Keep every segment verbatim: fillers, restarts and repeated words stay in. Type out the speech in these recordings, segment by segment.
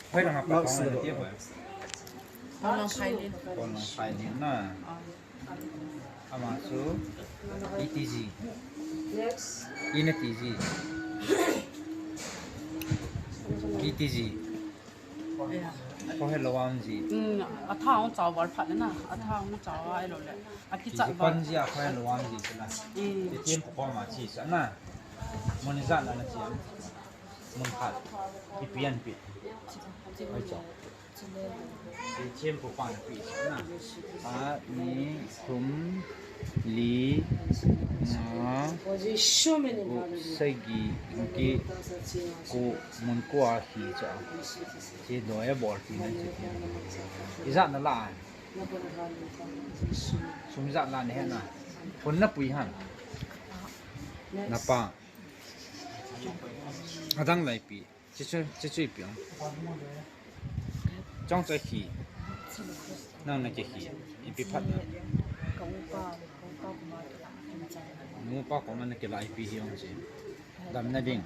Hoi lang apa kong na tia ba? Kong lang phai din. Kong lang phai din na. Ama chu E T G. Next. E na T G. E T G. Ko he lo ang ji. Hmm, a thang chau val phat na. A thang chau ai lo le. A ki chat val. Kon ji a ko he lo ang ji na. Hmm. Ti tiam ko ma chi sa na. Mun ja na na chi. Mun khat. Ipi anpi. Ai cha. Ipi anpi na. Khat, ni, thum, li, nga, gup, sagi, get, ko, mun ko a hi cha. Chi doi a bol ti na chi. Ijat na la. Sum ijat la na he na. Kon na pui han. Na pa. Adang lai pi. Chichu, chichu ipi ang. Chong chai khi. Nang na ke khi. Ipi phat na. Ka upa, ka upa koma kila. Upa koma na kila ipi hi ang chi. Dam na ding.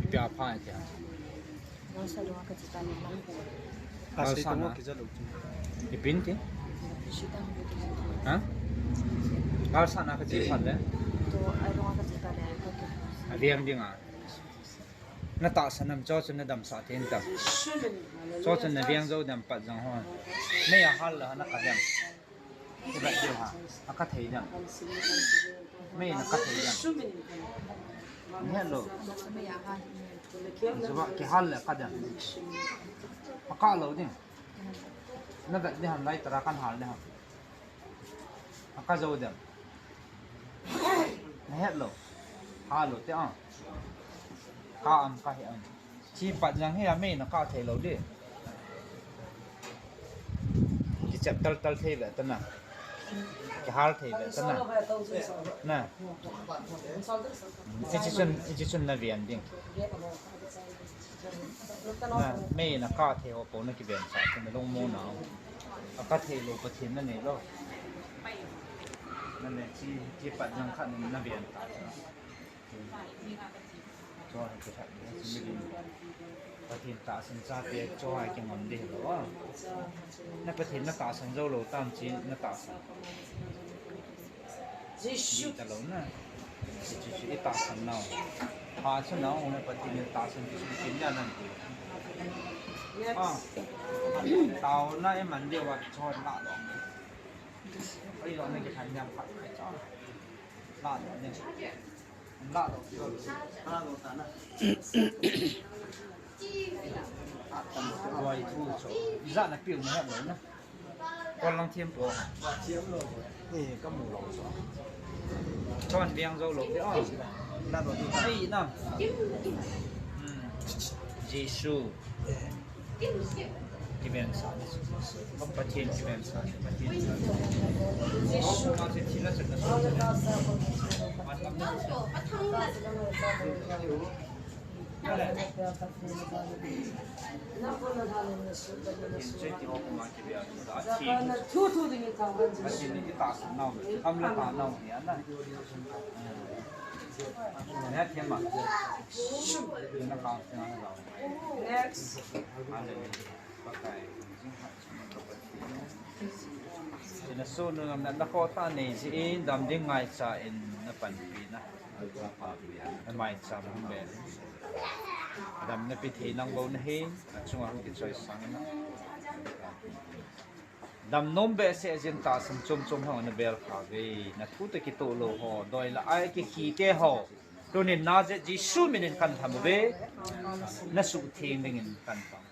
Ipi a pha tia. Nang sa dong ka chita ni lang ko. Ka sa na. Ipi ti. Ha? Ka sa na ka chi phat le. To, ai dong ka chita le. Aviang ding a. Na tahsan nam cho chun na damsah thei tam. Cho chun na viang zo dem pat jang ho. Mei a hal la na ka dem. Ti ba ti ha. A ka thei dem. Mei na ka thei dem. Ni lo. Zuba ki hal la ka dem. A ka lo ding. Na vet ni ham lai tara kan hal ni ham. A ka zo dem. Na het lo. Ha lo te a. Ka am ka he am. Chi pat jang hi a mei na ka thei lo di. Ki chep tal tal thei ve ta na. Ki hal thei ve ta na. Na. Ichi chun, ichi chun na vian ding. Na, mei na ka thei ho po na kiven sa, na lungmo na. A ka thei lo Pathen na nei lo. Na le chi, chi pat jang khat na vian ta. Cho ha ki that, chi mi din. Pathen tahsan chate, cho ha ki ngam di lo. Na Pathen na tahsan zo lo tam chi, na tahsan. Jesu. Di ta lo na. Jesu i tahsan nau. Ha chu nau na Pathen i tahsan Jesu kin ya nan ti. Ah. Tao na e man de wa cho na lo. Ai lo na ki than ya pa ai cho. La lo ne. La lo. La lo ta na. Wai thu cho. Za na piu na lo na. Kon lang thiam po. Thiam lo. Ni ka mu lo so. Chon biang zo lo te o. Na lo tu. Ai na. Hmm. Jesu. Kiven sa. Pathen kiven sa. Pathen. Jesu. Ma se thila sa na. Ma tam na. Next. China sunu ngam na, na kho tha nei jin dam ding ngaicha in na panpi na. Na maicham hung be. Dam na pi thei nang bou na hi, a chunga hung kichoi sang na. Dam nom behseh jin tahsan chom chom hung na bel kha ve. Na thu te kitoh lou ho, doi la ai kikhi te ho. Tunin Nazareth Jesu minin kan tham uve. Na suhtheng dingin kan tham.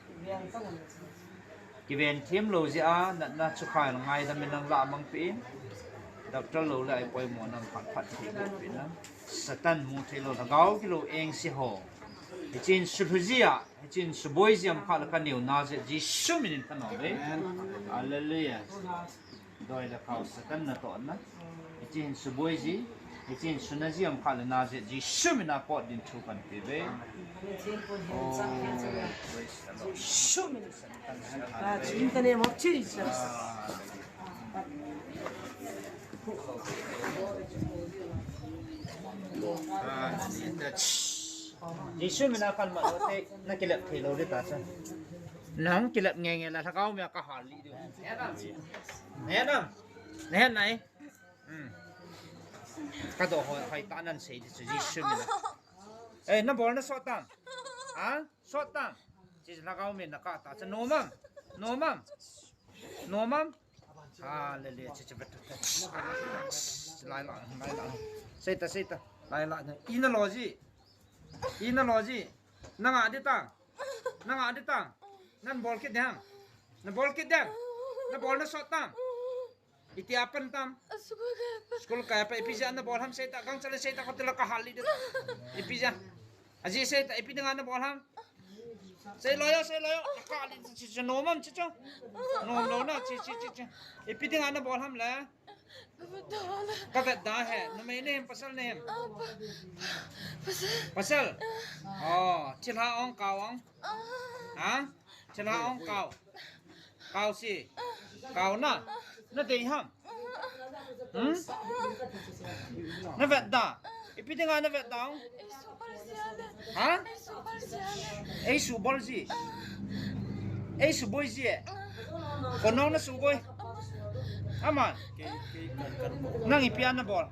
Kiven thim lou jeh a, na, na chu kha ngaidam in nang lah mang peh in. Doctor lou le ai poimo nang phat phat thei peh in nang. Satan mu thei lou, lhagao kilou engse ho. Hichin sulhu ji a, hichin suboi ji am kha le ka neo Nazareth Jesu minin ka nom uve. Hallelujah. Doi le khao Satan natohna. Hichin suboi ji, hichin suna ji am kha le Nazareth Jesu mina pot din thu kan pe ve. Oh, praise the Lord. Jesu mina. Ah, in the name of Jesus. Ah, in the Jesu mina kamat lou te, nakilep thei lou ding ta chu. Nang kilep nge nge la, lhagao mia kahal lih diu. Nahet nam? Nahet nam? Nahet nai? Hmm. Kadoh hoi, hoi ta nan sei ding chu Jesu mina. Eh, nabol nasot tam? Ha? Sot tam? Chi lhagao mia nakah ta chu nom am? Nom am? Nom am? Hallelujah, chi chi bet. Lai la, lai la. Sei ta, sei ta. Lai la. Ina lo ji. Ina lo ji. Nanga ding tam? Nanga ding tam? Nabol kit ding ham? Nabol kit ding? Nabol nasot tam? Iti a pan tam? School kai pa ipi jeh a nabol ham sei ta, gangchal in sei ta, kati la kahal lih ding. Ipi jeh a. Aji sei ta, ipi dinga nabol ham? Sei loi o, sei loi o. Kahal lih, chi, chi, nom am chi chu. Nom lou na, chi, chi, chi, chi. Ipi dinga nabol ham le? Kavet da he. Numei nahi em, pasal nahi em? Pasal. Pasal. Oh, thilha ong, kau ong. Ha? Thilha ong, kau. Kau si. Kau na. Nadei ham? Hmm? Navet da? Ipi dinga navet da ong? Ha? Eisubol ji. Eisuboi ji e. Kono nasuboi? Aman. Nang ipi a nabol?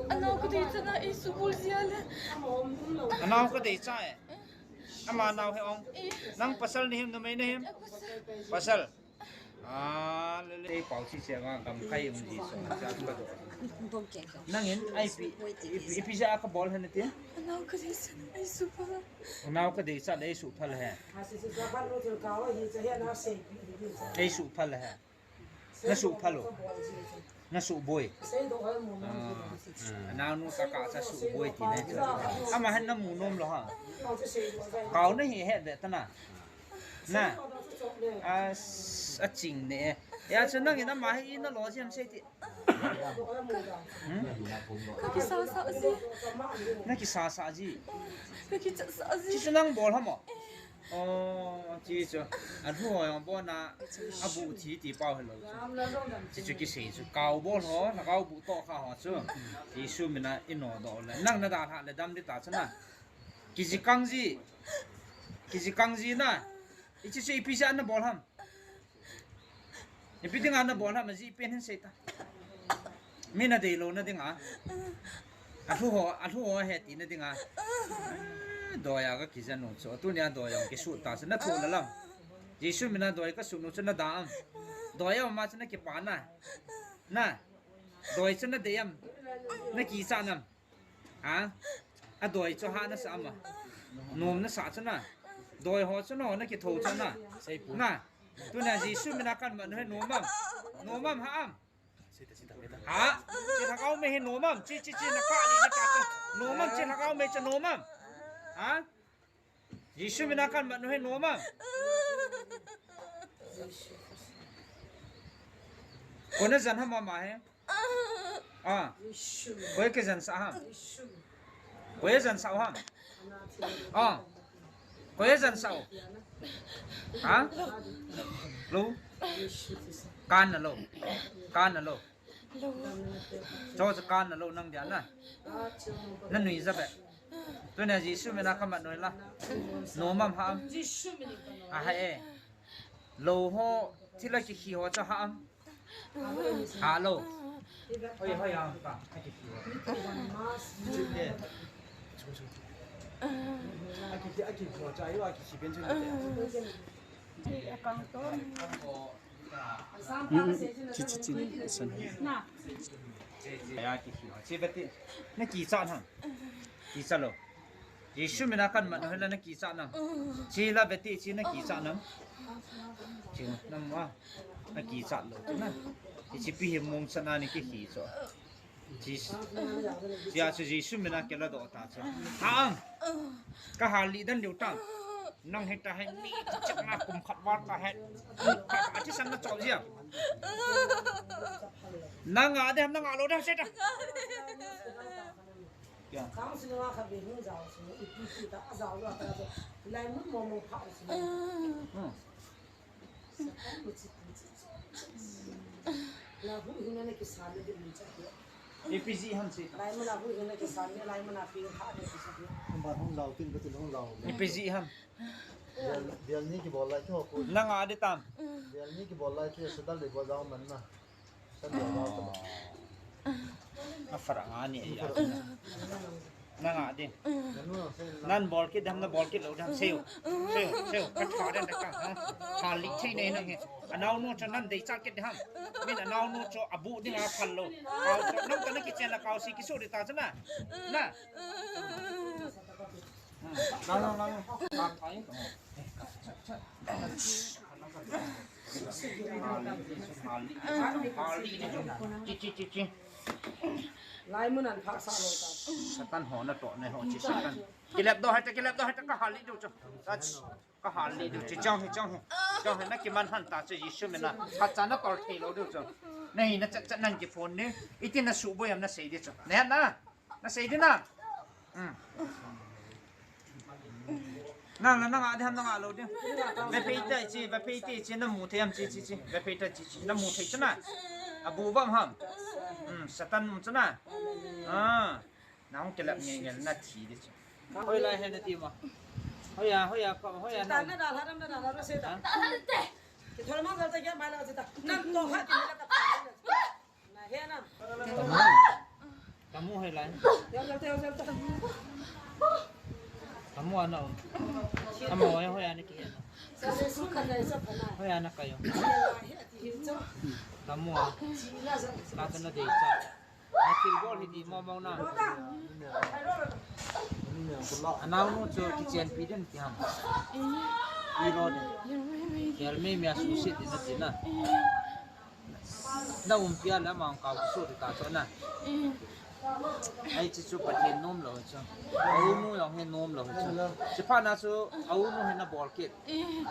Anao kadei chan a eisubol ji le. Anao kadei chan e. Ama nao he ong. Nang pasal nahi em, numei nahi em? Pasal. Ah, lele. Ei pau chi chi nga gam kai um ji so. Nang in ipi, ipi, ipi jeh a kabol hen ti? Anao kadei chan a eisubol. Anao kadei chan a eisubol he. Eisubol he. Nasubol o. Nasuboi. Ah, naonu tah a kasuboi ti ne. Ama hen namu nom lou ham? Kau nahi he be ta na. Na. A, aching ne. Hijeh chun nang in ama hi ina lo ji ham sei ti. Hmm? Nakisasa ji. Nakisasa ji. Nakichatsa ji. Chi chu nang bol ham o? Oh, chi chu. Alhu ho jong bon a, abu thi ti pau helou chu. Chi chu kisei chu. Kau bol ho, lhagao bu toh kha ho chu. Jesu mina inodoh le. Nang nadalhah le dam ding ta chu na. Kiji kang ji. Kiji kang ji na. Hiche chu ipi jeh a nabol ham? Ipi dinga nabol ham, ajeh pen hin sei ta. Mi nadei louna dinga. Alhu ho, alhu ho ahe tina dinga. Doi a kakijen u chu. Tunia doi jong kisut ta chu. Nathoh le lam. Jesu mina doi kasut u chu nada am? Doi a um a chu nakipa na. Na. Doi chu nadei am? Nakichat nam? Ha? Adoi chu hah nasah am a? Nom nasah chu na. Doi ho chu no, nakitho chu na. Na. Tunia Jesu mina kamat u hi nom am? Nom am, hah am? Ha? Chi lhagao mei hi nom am? Chi, chi, chi, nakah lih ding ta chu. Nom am, chi lhagao mei chu nom am? Ha? Jesu mina kamat u hi nom am? Koi najen ham ama hi? Ah. Koi kijensah ham? Koi ajensah u ham? Ah. Koi ajensah u? Ha? Lou. Kan na lou. Kan na lou. Cho cho kan na lou nang dia na. Nanui ja be. Tunia Jesu mina kamat u hi la. Nom am, hah am? Ahah e. Lou ho, thil a kikhi ho chu hah am? Hah lou. Hoi, hoi, ah, ka, a kikhi ho. A kikhi, a kikhi ho chu, ayo, a kikhi pen chu. Mm, mm. Chi, chi, chi, asan. Aya kikhi ho. Chi beti. Nakichat ham? Kichat lou. Jesu mina kamat u hi la, nakichat nam? Chi la beti, chi nakichat nam? Chi nam a. Nakichat lou chu na. Chi, chi pi hi mong chan a ni kikhi chu. Chi, chi a chu Jesu mina kiladoh ta chu. Hah am? Kahal lih den diu tam? Nang hi ta hi mi chak na kum khat val ta hi. Kum khat a thisan nachop ji am? Nanga ding ham, nanga lou ding ham sei ta. Kya? Counselling a kha ve hung jao chu, ipi ti ta, ajao lou ta chu, lai mun mo mo pha chu. Hmm. Sa kan mu chi, mu chi, chi, chi. La hu hin na kisa le de mun cha ke. Ipi jeh ham sei ta. Lai mun a hu hin na kisan ni, lai mun a ping kha ni kisan ni. Ba hung lau tin ka tin hung lau. Ipi jeh ham. Bial, bial ni kibol lai ki ho ko. Na nga di tam. Bial ni kibol lai ki sa dal de bol dau man na. Sa dal dau ta. A fara nga ni ya. Na nga di. Nan bol kit dam na bol kit lou dam seo. Seo, seo. Ka tha den da ka. Ha. Hal li thei nei nang he. Anaunu chu nan deichat kit ding ham. Min anaunu chu abu ding a phal lou. Kau chu nang ta na kichen la kau si kisu di ta chu na. Na. Nang, nang, nang. Chi, chi, chi, chi. Lai mun an phah sa lou ta. Satan ho na to ne ho chi Satan. Kilep do hai ta, kilep do hai ta ka hal li diu chu. Ka hal li diu chu, chang hi, chang hi. Chang hi, na kiman han ta chu, Jesu min a. Phat cha na tol thei lou diu chu. Na hi na chat chat nan kiphone ni. Iti na suboi am na sei di chu. Na, na. Na sei di na. Hmm. Nang, nang, nang, a di ham, nang, a lou di. Ve pei ta chi, ve pei ti chi, na mu thei am chi, chi, chi. Ve pei ta chi, chi, na mu thei chu na. Abu vam ham. Hmm, Satan um chu na. Ah. Nang kilap ngei ngei na thi di chu. Hoilai he na ti ma. Hoiya, hoiya, ko, hoiya na. Ta na da la, na da la, se da. Ki thola ma sa ta kya ma la se da. Nam to ha ki na ka ta. Na he na. Tamu hoilai. Ya, ya, ya, ya. Tamu ana um. Ama hoiya, hoiya na ki he na. Sa se su ka na sa pa na. Hoiya na kayo. Tamu a. Ka ta na dei cha. A thil bol hi di mo mo na. Anaunu chu kichenpi den ti ham. I lo de. Kel me me a susit din na ti na. Na umpi a le amang kau susit ta chu na. Ai chi chu Pathen nom lou chu. Aunu jong hi nom lou chu. Chi pha na chu aunu hi na bol kit. Eh.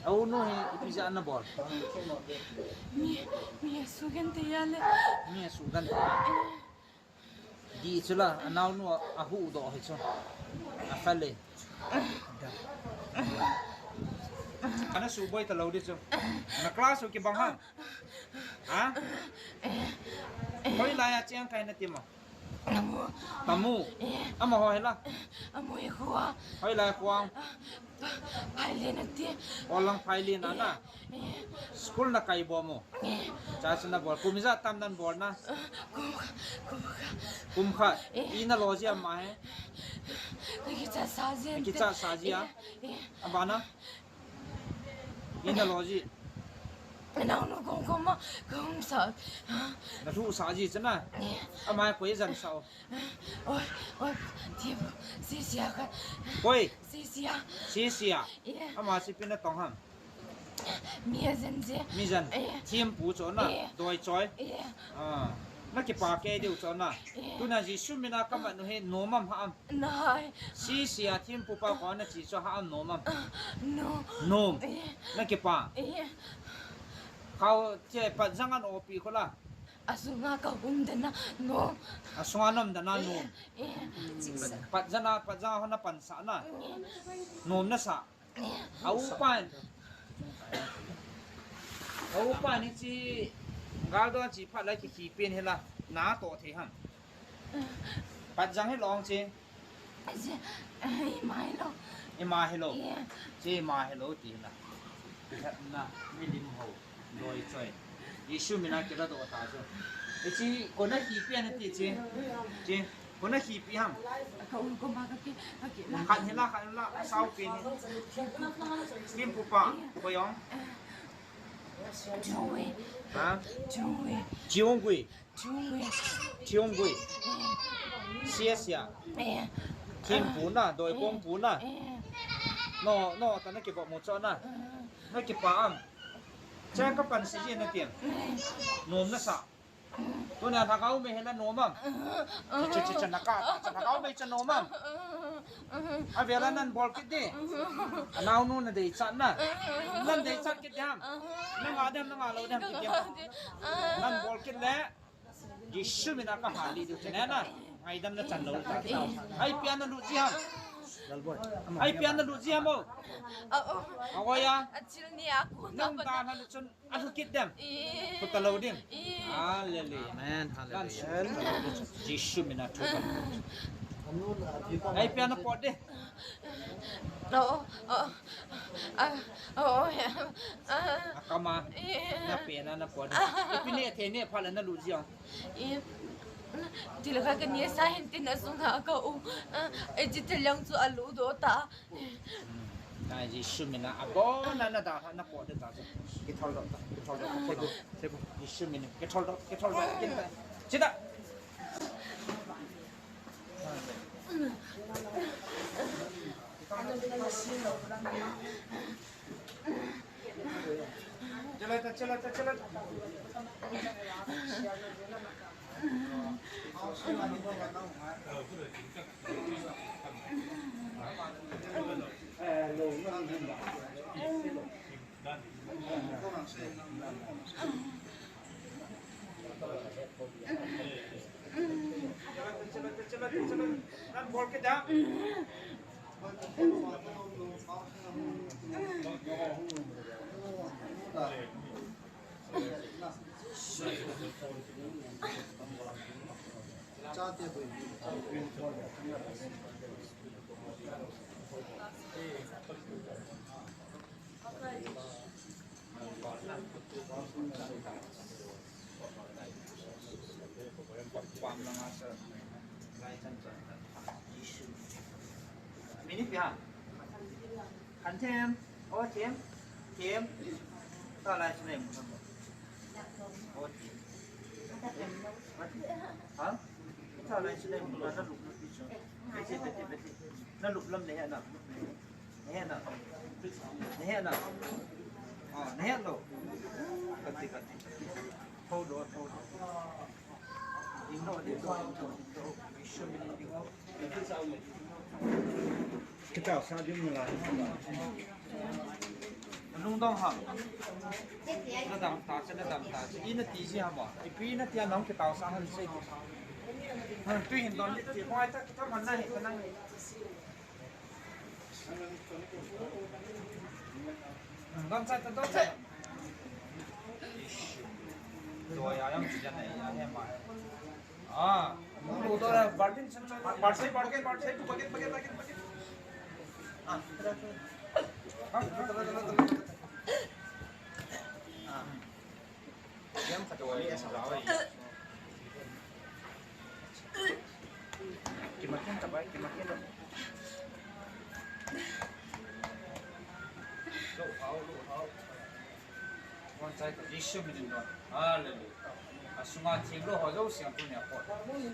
Aunu hi ipi jeh a na bol. Mi, mi a sugen te ya le. Mi a sugen te. Eh. Di chu la, anaunu a hu do hi chu. A fa le. Ana suboi ta lou di chu. Na class u kibang ham. Ha? Hoilai a cheng kai na ti mo. Tamu. Tamu. Eh. Amaho hi la. Amu hi khuang. Hoilai khuang. Phailin ati. Olang Phailin a na. Eh. School na kai bom u. Eh. Cha chu na bol. Kum ijat tam nan bol na. Kum khat, kum khat. Kum khat. Eh. I na lo ji ama he. Ka kicha sa ji. Ka kicha sa ji a. Eh. Eh. Abana. I na lo ji. Naunu kong kong ma, kong sa. Na lhu sa ji chu na. Eh. Ama koi jan sa o. Oi, oi, ti bu, si sia ka. Koi. Si sia. Si sia. Eh. Ama si pi na tong ham. Mi a jan je. Mi jan. Eh. Thempu chu na. Eh. Doi choi. Eh. Ah. Na kipa kei diu chu na. Eh. Tuna Jesu min a ka mat nu hi nom am ha am. Nai. Si sia thempu pa ko na chi chu ha am nom am. Nom. Nom. Eh. Na kipa. Eh. Kau che Patjang an opi ko la. Asunga ka um dana nom. Asunga nom dana nom. Eh. Patjang a, Patjang a ho na pan sa na. Eh. Nom na sa. A upa in, a upa in hiche gal don chi phat lai kikhi pen hi la, na toh thei ham. Patjang hi long chi. Ima hi lo. Ima hi lo. Yeah. Chi ima hi lo ti la. Patna, milim ho. Doi choi. Jesu min a kila doh ta chu. Hiche kona kipi ana ti chi. Chi. Kona kipi ham. Ka um ko ma ka ki, ka ki la. Khat hi la, khat hi la, sao pi ni. Thempu pa, ko jong. Chiong Gui. Ha? Chiong Gui. Chiong Gui. Chiong Gui. Chiong Gui. Eh. Sia sia. Eh. Thempu na, doi kong pu na. Eh. No, no, ta na kibol mo cho na. Eh. Na kipa am. Cha ka pan si ji na tiang. Nom na sa. Tuna lhagao mei hi la nom am. Cha, cha, cha, na ka, cha lhagao mei cha nom am. A vela nan bol kit di. Anaunu na deichat na. Nan deichat kit di ham. Na nga dem, na nga lou dem kit di ham. Nan bol kit le. Jesu min a ka hal li diu chu na. Ngaidam na chan lou ta. Ai pia na lu ji ham. Ai, pian na lut ji ham o. A, o. A, o ya. A chil ni a ko na. Nang ta na chun a lu kit dem. I. Ko ta lo ding. I. Hallelujah. Amen. Hallelujah. Jesu mina thu. Ai, pian na pot de. No. O. A, o, ya. A. A kama. I. Na pe na na pot de. Ipi ne the ne pha la na lut ji o. I, thil khat ka nisa hin tin a sunga ka um. A, e chi thil lang chu a lu do ta. Hmm. Nai Jesu mina a bon na na da na pot de ta chu. Kithol do ta, kithol do, kithol do. Jesu mina, kithol do, kithol do, kithol do. Chida. Minute ya. Khan them. O them. Them. Ta lai chu nei mu tham. O them. Ha? Ta lai chu nei mu na lup na pi chu. Bete, bete, bete. Na lup lam nei ha na. Nei ha na. Nei ha na. A, nei ha lo. Kati, kati. Tho do, tho do. Ding do, ding do, ding do, ding do. Mission ding do. Kitaosa ding la. Lungdong ham. Na dam ta, na dam ta. Ina ti ji ham. Ipi na ti a nong kitaosa han sei. Han tu hin don ti ko ai ta kita man na hi ka nang. Don sai ta, don sai. Do ya yang ti ja na ya he ma. Ah, lu to la, baltin san san, baltin, baltin, baltin, tu bucket, bucket, bucket, bucket. Ah, ah, ah. Yang kata wali ya salah wali. Kimakin tak baik, kimakin tak. Lo hao, lo hao. Wan chai ta Jesu min in don. Hallelujah. A sunga theng lo ho jouse a tunia pot. Hmm.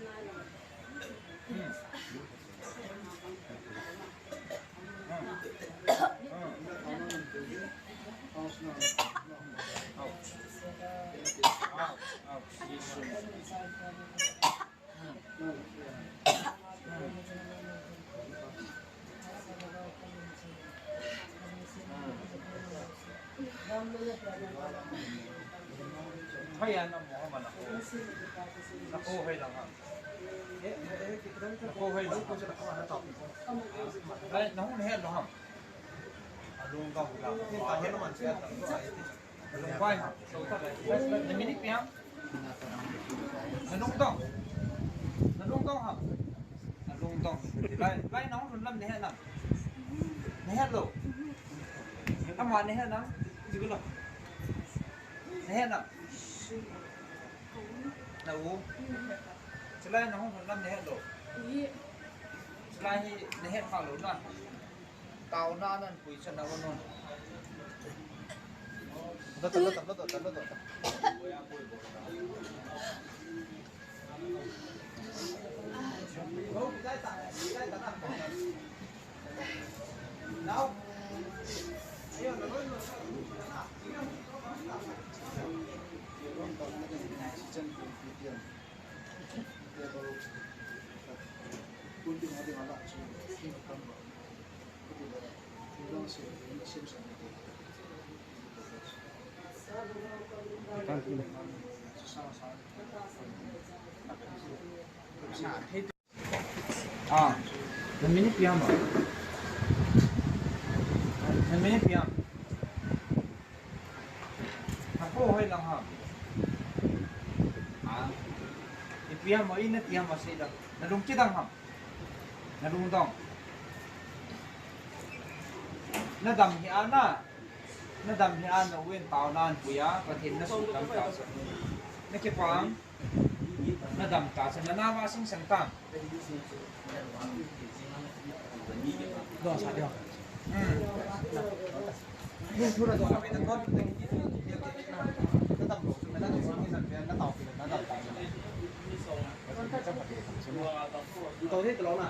Hmm. Hmm. Ouch. Ouch. Ouch. Jesu. Hoi ya na mo ma na ko. Na ko hoi la ha. Na ko hoi la ha. Ai, na hung he lo ha. A lung ka hula. Ka he lo man se ta. Pai, so ta lai. Na minute pi ham? Na lungdong. Na lungdong ham? Na lungdong. Lai, lai na hung lhun lam na he nam? Na he lo. Ama na he nam? Na he nam? Na u. Chulai na hung lhun lam na he lo. Chulai hi na he pha lo na. Tao na nan pui chan na non. Da, da, da. Now. Ah, na minute pi ham? Min ipi ham? Napo hoilang ham? Ha? Ipi ham, ina ti ham, asei dang. Nalung kidang ham? Nalungdong. Nadam hih a na. Nadam hih a, na u in taona ahin pui a, Pathen in nasuhdam tah chu. Nakipah am? Nadam tah chu, nanao a singsang tam? Dong sa dong. Hmm. Nadam lou chu, nadam lou chu, nadam tah chu. Tou ding talou na.